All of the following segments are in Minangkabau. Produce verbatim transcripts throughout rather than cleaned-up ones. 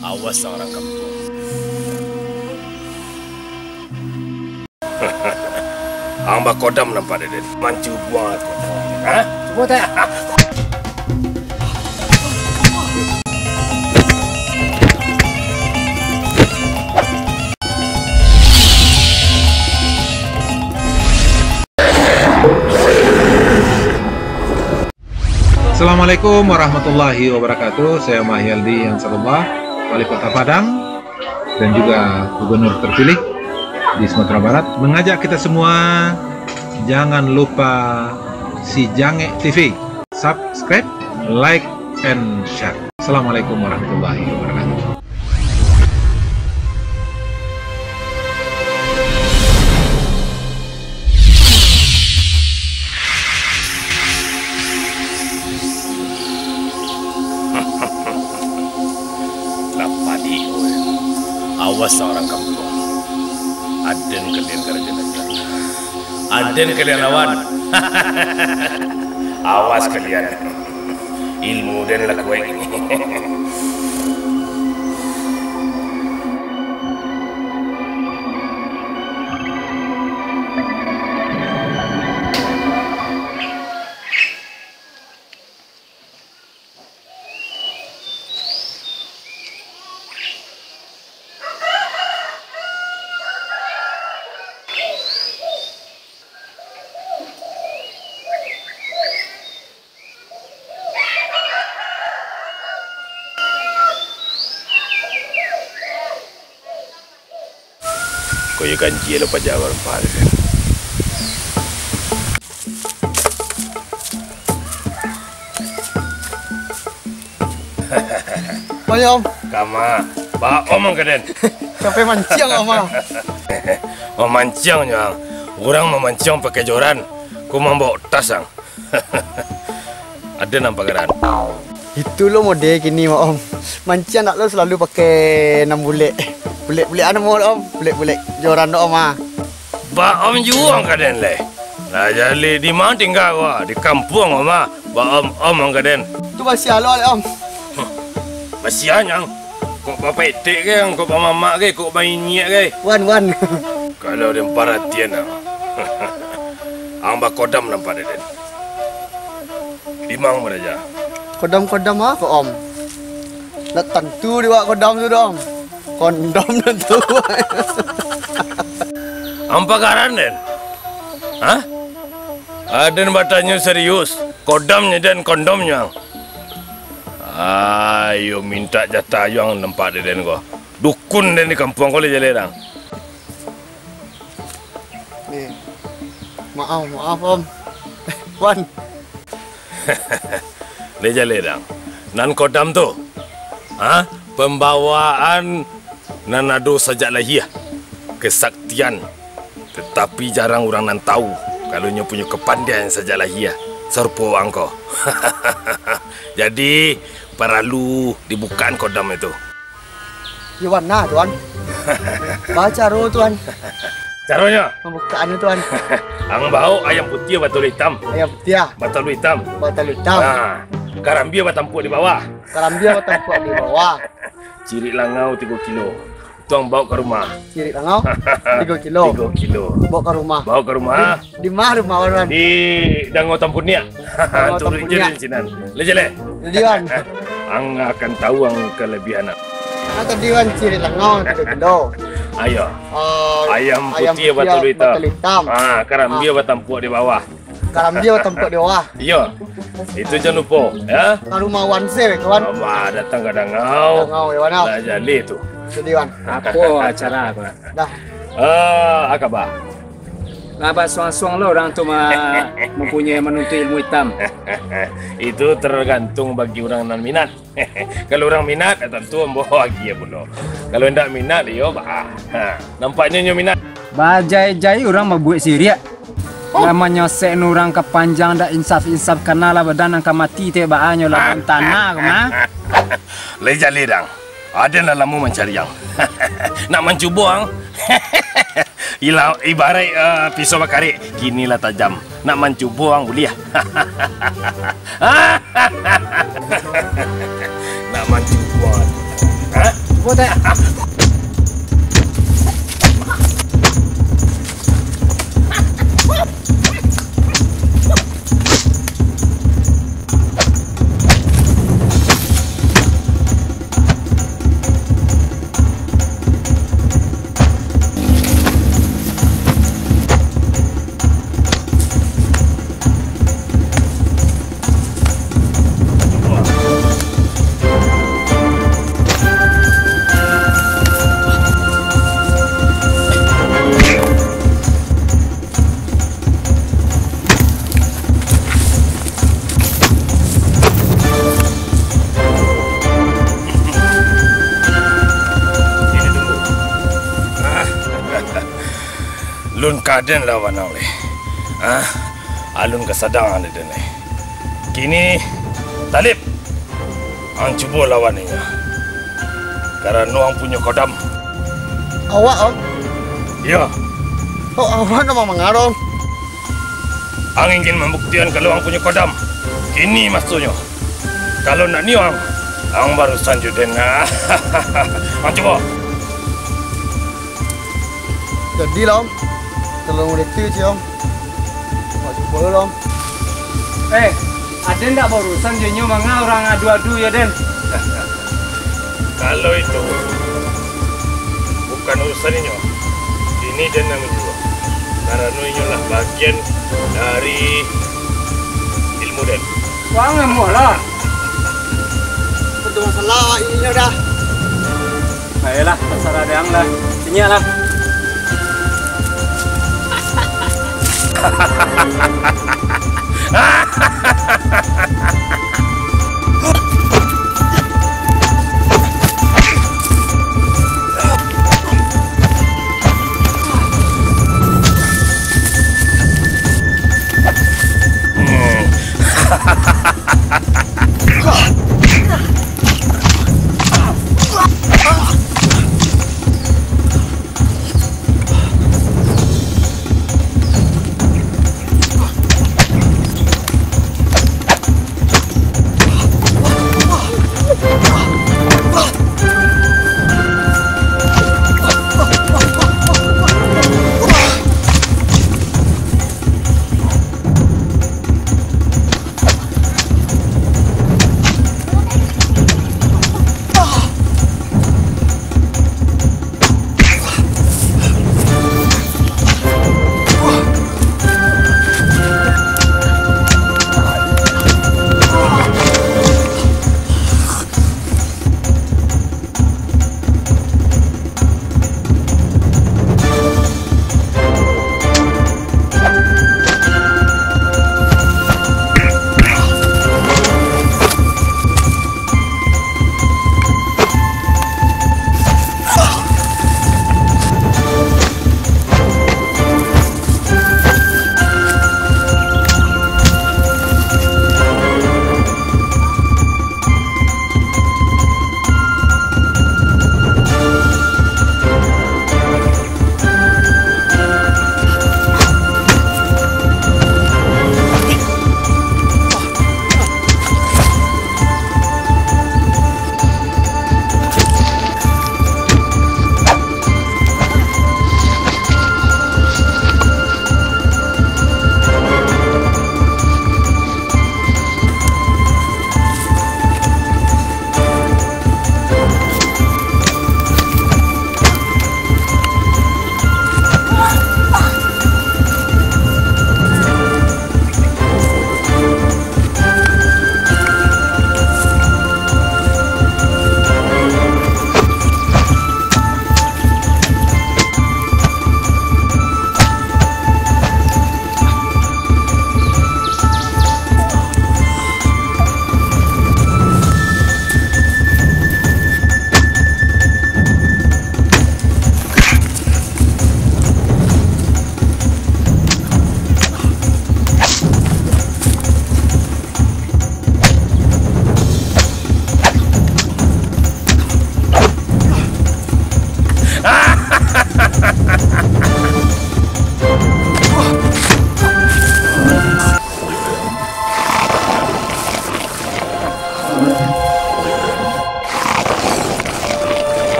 Awas ang urang kampuang. Ang bakodam nampak dek den. Mancubuang aku. Ha? Cubo tak? Assalamualaikum warahmatullahi wabarakatuh. Saya Mahyaldi Ansarullah, Wali Kota Padang dan juga Gubernur terpilih di Sumatera Barat, mengajak kita semua, jangan lupa si Jangek T V, subscribe, like, and share. Assalamualaikum warahmatullahi wabarakatuh. Lah padik ko, eh. Awas ang urang kampuang. Aden kalian karajo najar. Aden kalian lawan. Awas kalian. Ilmu den lah kuaik. Ko iyo ganjia lo paja barempa tu. Ayo, Om. Kama, ba Om ang ka den. Sampai manciang, Om, ah. Mamanciang nyo ang. Urang mamanciang pakai joran, ko mambao tas ang. Ado nan pagaran. Itu lo mode kini mah, Om. Manciang ndak lo salalu pakai nan bulek. Bulek-bulek anu mah, Om. Bulek-bulek joran do, Om, ah. Ba Om juo ang ka den leh. Lah jaleh di ma tingga ko, ah? Di kampuang, Om, ah. Ba Om, Om ang ka den. Tu basiah lo, Om. Huh. Basiah nyo ang. Kok bapetek ke, kok bamamak ke, kok bainyiak ke? Wan, wan. Kalau den paratian, ang. Ang bakodam nampak dek den. Di ma ang baraja? Kodam-kodam apo, Om? Ndak tantu di wak kodam tu doh, Om. Kondom tantu. Ang pagaran den? Hah? Aden batanyo serius. Kodamnyo den, kondomnyo ang. Ayo mintak jatah juo ang nampak dek den ko. Dukun den di kampuang ko lai jaleh dang. Eh, maaf, maaf, Om. Wan. Lai jaleh dang. Nan kodam tu. Ha? Pambawaan nan ado sajak lahia, kasaktian, tatapi jarang urang nan tahu, kalau nyo punyo kapandian sajak lahia, sarupo wak ang ko. Jadi, paralu dibukaan kodam itu. Iyo bana, Tuan. Baa caro, Tuan? Caronyo? Pambukaannyo, Tuan. Ang baok ayam putiah batalu itam. Ayam putiah. Batalu itam. Batalu itam. Nah, karambia batampuak di bawah. Karambia batampuak di bawah. Cirik langau tigo kilo. Tu ang baok ka rumah. Cirik langau tigo kilo. Tigo kilo. Baok ka rumah. Baok ka rumah. Di, di ma rumah, Wan? Di Dangau Tampuniak. Dangau Tampuniak. Turuik je di sinan. Lai jaleh. Jadi, Wan. Ang akan tahu ang kalabiahan ang. Nah, tadi, Wan, cirik langau tigo kilo. Ayo. Ah, ayam putiah batalu itam. Batalu itam. Ah, karambia batampuak di bawah. Karambia batampuak di bawah. Iyo. Itu jan lupo, yo. Ka rumah Wan se, kawan. Rumah datang ka Dangau. Dangau, yo, Wan. Lah jaleh tu. Jadi, Wan. Apo acara ko? Dah. Eh, apo kaba? Lah basuang-suang lo urang tu ma-, mampunyoi, manuntuik ilmu itam. Itu tergantung bagi urang nan minat. Kalau urang minat, tantu ambo agiah pulo. Kalau indak minat, iyo, bah. Ha, nampaknyo nyo minat. Bajai-jai urang babuek siriak. Oh. Lah manyosek urang ka panjang, dak insaf-insaf, kana lah badan nan ka mati, teh baa nyo lah dalam tanah ko mah. Lai jaleh dang. Aden lah lamo mancari ang. Nak mancubo ang. Ila-, ibaraik, eh, pisau bakarek, kini lah tajam. Nak mancubo ang buliah. Nak mancubo ang. Lun ka den lawan ang lai. Ah, alun ka sadang ang den lai. Kini, Talib, ang cubo lawan inyo. Karano ang punyo kodam. Awak, Om? Iyo. Oh, awak nan mamangaruah, Om. Ang ingin mambuktian kalau ang punyo kodam. Kini masonyo. Kalau ndak nio ang, ang barusan jo den. Ang cubo. Jadilah, Om. Tolong reti, Cik, Om. Mak cubo dulu, Om. Eh, aden ndak barusan jo inyo manga urang adu-adu, yo, Den? Kalau itu bukan urusan inyo, kini den nan manjuo. Karano inyo lah bagian dari ilmu den. Wang, amuah lah. Itu masalah awak inyo dah. Ayolah, tasarah dek ang lah. Sinyak lah.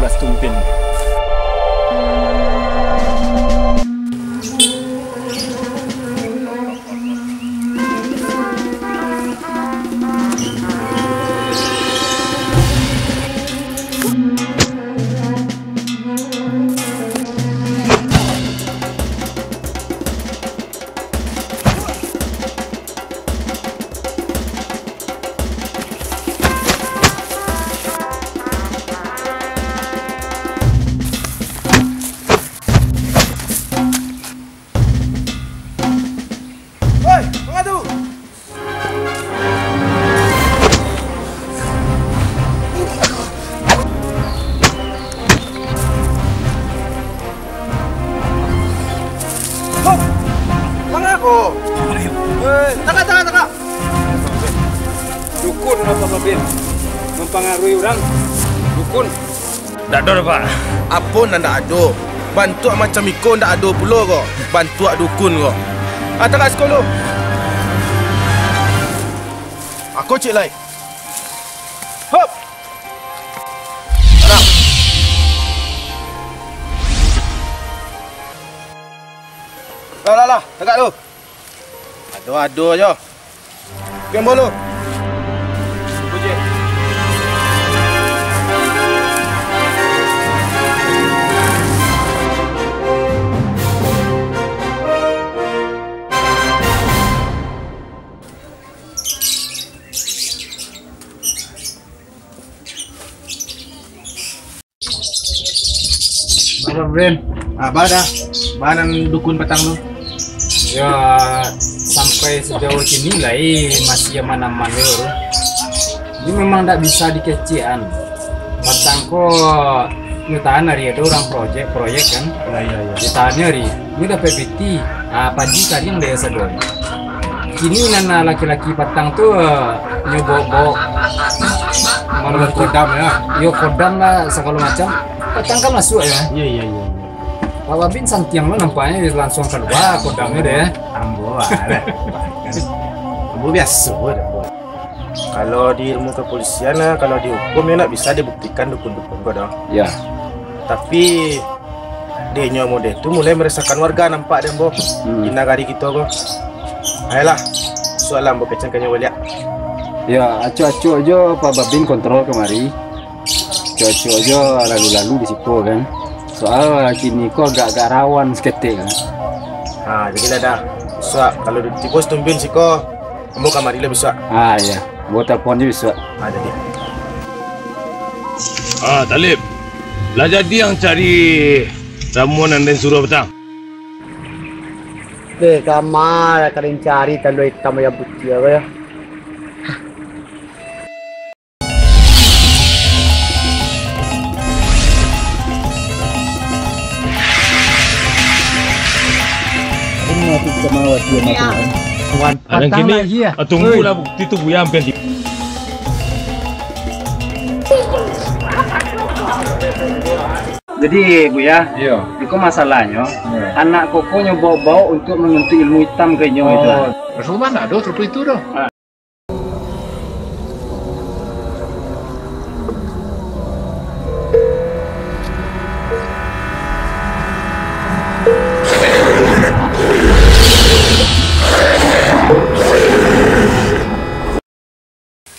Tumpin. Hei, manga tu? Hop! Manga ko? Hei, tagak, tagak, tagak! Dukun apa, Babin? Mampangaruhi urang? Dukun? Ndak ado doh, Pak. Apo nan ndak ado? Bantuak macam iko ndak ado pulo ko, bantuak dukun ko. Ah, tagak siko lu. Ako cek lai. Hop! Alah. Lah, lah, lah, tagak lu. Ado-ado jo. Kembali. Baa, Brin? Ah, baa dah. Baa nan dukun patang tu? Ya, sampai sejauh kini lai masih aman-aman jo tu. Jadi memang ndak bisa dikecekan. Patang ko nyo tahan ari ado urang projek, proyek kan. Ya, ya, ya. Ditahannyo ari, nyo dapek piti, ah, paji kariang dek sadonyo. Kini nan, ah, laki-laki patang tu, ah, nyo baok-baok. Kodam, ya? Yo, kodam lah, sagalo macam. Patang kan masuak, ya? Iya, iya, iya, iya. Pak Babin santiang lo nampaknyo, lansuang kalua kodamnyo deh. Ambo lah, ambo biaso je, ambo. Kalau di ilmu kepolisian, ah, kalau di hukum, yo ndak bisa dibuktikan dukun-dukun ko doh. Ya. Tapi, dek nyo model tu mulai meresahkan warga nampak dek ambo, hmm, di nagari kito ko. Ayolah, sualah ambo kecangkan nyo baliak. Ya, acok-acok jo Pak Babin kontrol kamari. Acok-acok jo lalu-lalu di siko kan. Soal kini ko agak-agak rawan saketek kan. Ha, jadi lah dah. Bisuak, kalau tibo situmbin siko, ambo kamari lah bisuak. Ah, iya. Ambo telepon je bisuak. Ah, jadi. Ah, Talib. Lah jadi ang cari ramuan nan den suruah patang? Deh, kama lah kalian cari talua itam ayam putiah ko yo. Wan, patang kini, lah, iya. Ah, tunggulah bukti tu, Buya, ampiang di- Jadi, Buya, iyo, iko masalahnyo, iyo, anak koko nyo baok-baok untuak manuntut ilmu itam ka inyo itu. Oh, Rasulullah ndak ado sarupo itu doh. Ah.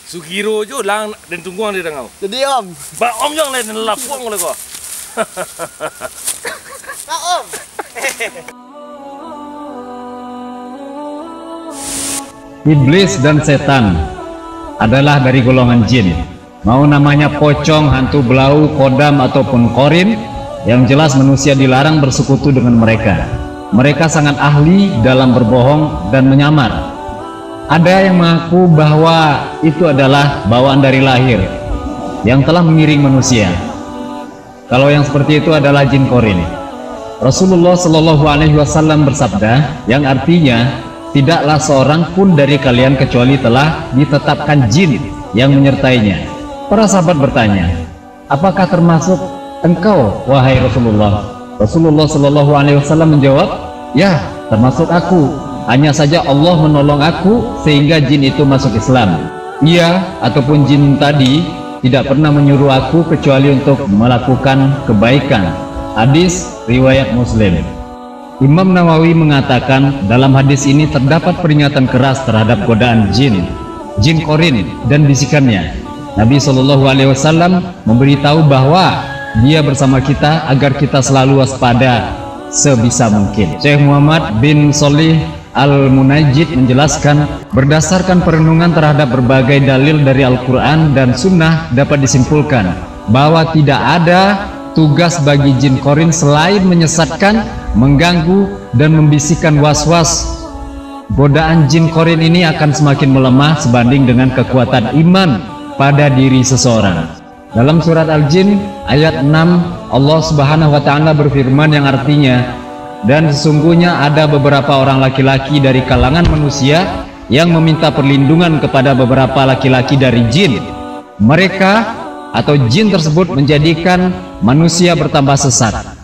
Sugiro jo lang den tungguang di dangau. Jadi, Om. Ba Om jo lai den lapuang lai ko. Ba Om. Iblis dan setan adalah dari golongan jin. Mau namanya pocong, hantu belau, kodam, ataupun korin, yang jelas manusia dilarang bersekutu dengan mereka. Mereka sangat ahli dalam berbohong dan menyamar. Ada yang mengaku bahwa itu adalah bawaan dari lahir yang telah mengiring manusia. Kalau yang seperti itu adalah jin korin. Rasulullah Shallallahu Alaihi Wasallam bersabda, yang artinya, "Tidaklah seorang pun dari kalian kecuali telah ditetapkan jin yang menyertainya." Para sahabat bertanya, "Apakah termasuk engkau, wahai Rasulullah?" Rasulullah Shallallahu Alaihi Wasallam menjawab, "Ya, termasuk aku. Hanya saja Allah menolong aku sehingga jin itu masuk Islam." Ia ataupun jin tadi tidak pernah menyuruh aku kecuali untuk melakukan kebaikan. Hadis riwayat Muslim. Imam Nawawi mengatakan, dalam hadis ini terdapat peringatan keras terhadap godaan jin, jin korin, dan bisikannya. Nabi Shallallahu Alaihi Wasallam memberitahu bahwa Dia bersama kita agar kita selalu waspada sebisa mungkin. Syekh Muhammad bin Shalih Al-Munajjid menjelaskan, berdasarkan perenungan terhadap berbagai dalil dari Al-Quran dan Sunnah, dapat disimpulkan bahwa tidak ada tugas bagi jin korin selain menyesatkan, mengganggu, dan membisikkan was-was. Godaan jin korin ini akan semakin melemah sebanding dengan kekuatan iman pada diri seseorang. Dalam surat Al-Jin ayat enam, Allah Subhanahu wa Ta'ala berfirman yang artinya, "Dan sesungguhnya ada beberapa orang laki-laki dari kalangan manusia yang meminta perlindungan kepada beberapa laki-laki dari jin. Mereka atau jin tersebut menjadikan manusia bertambah sesat."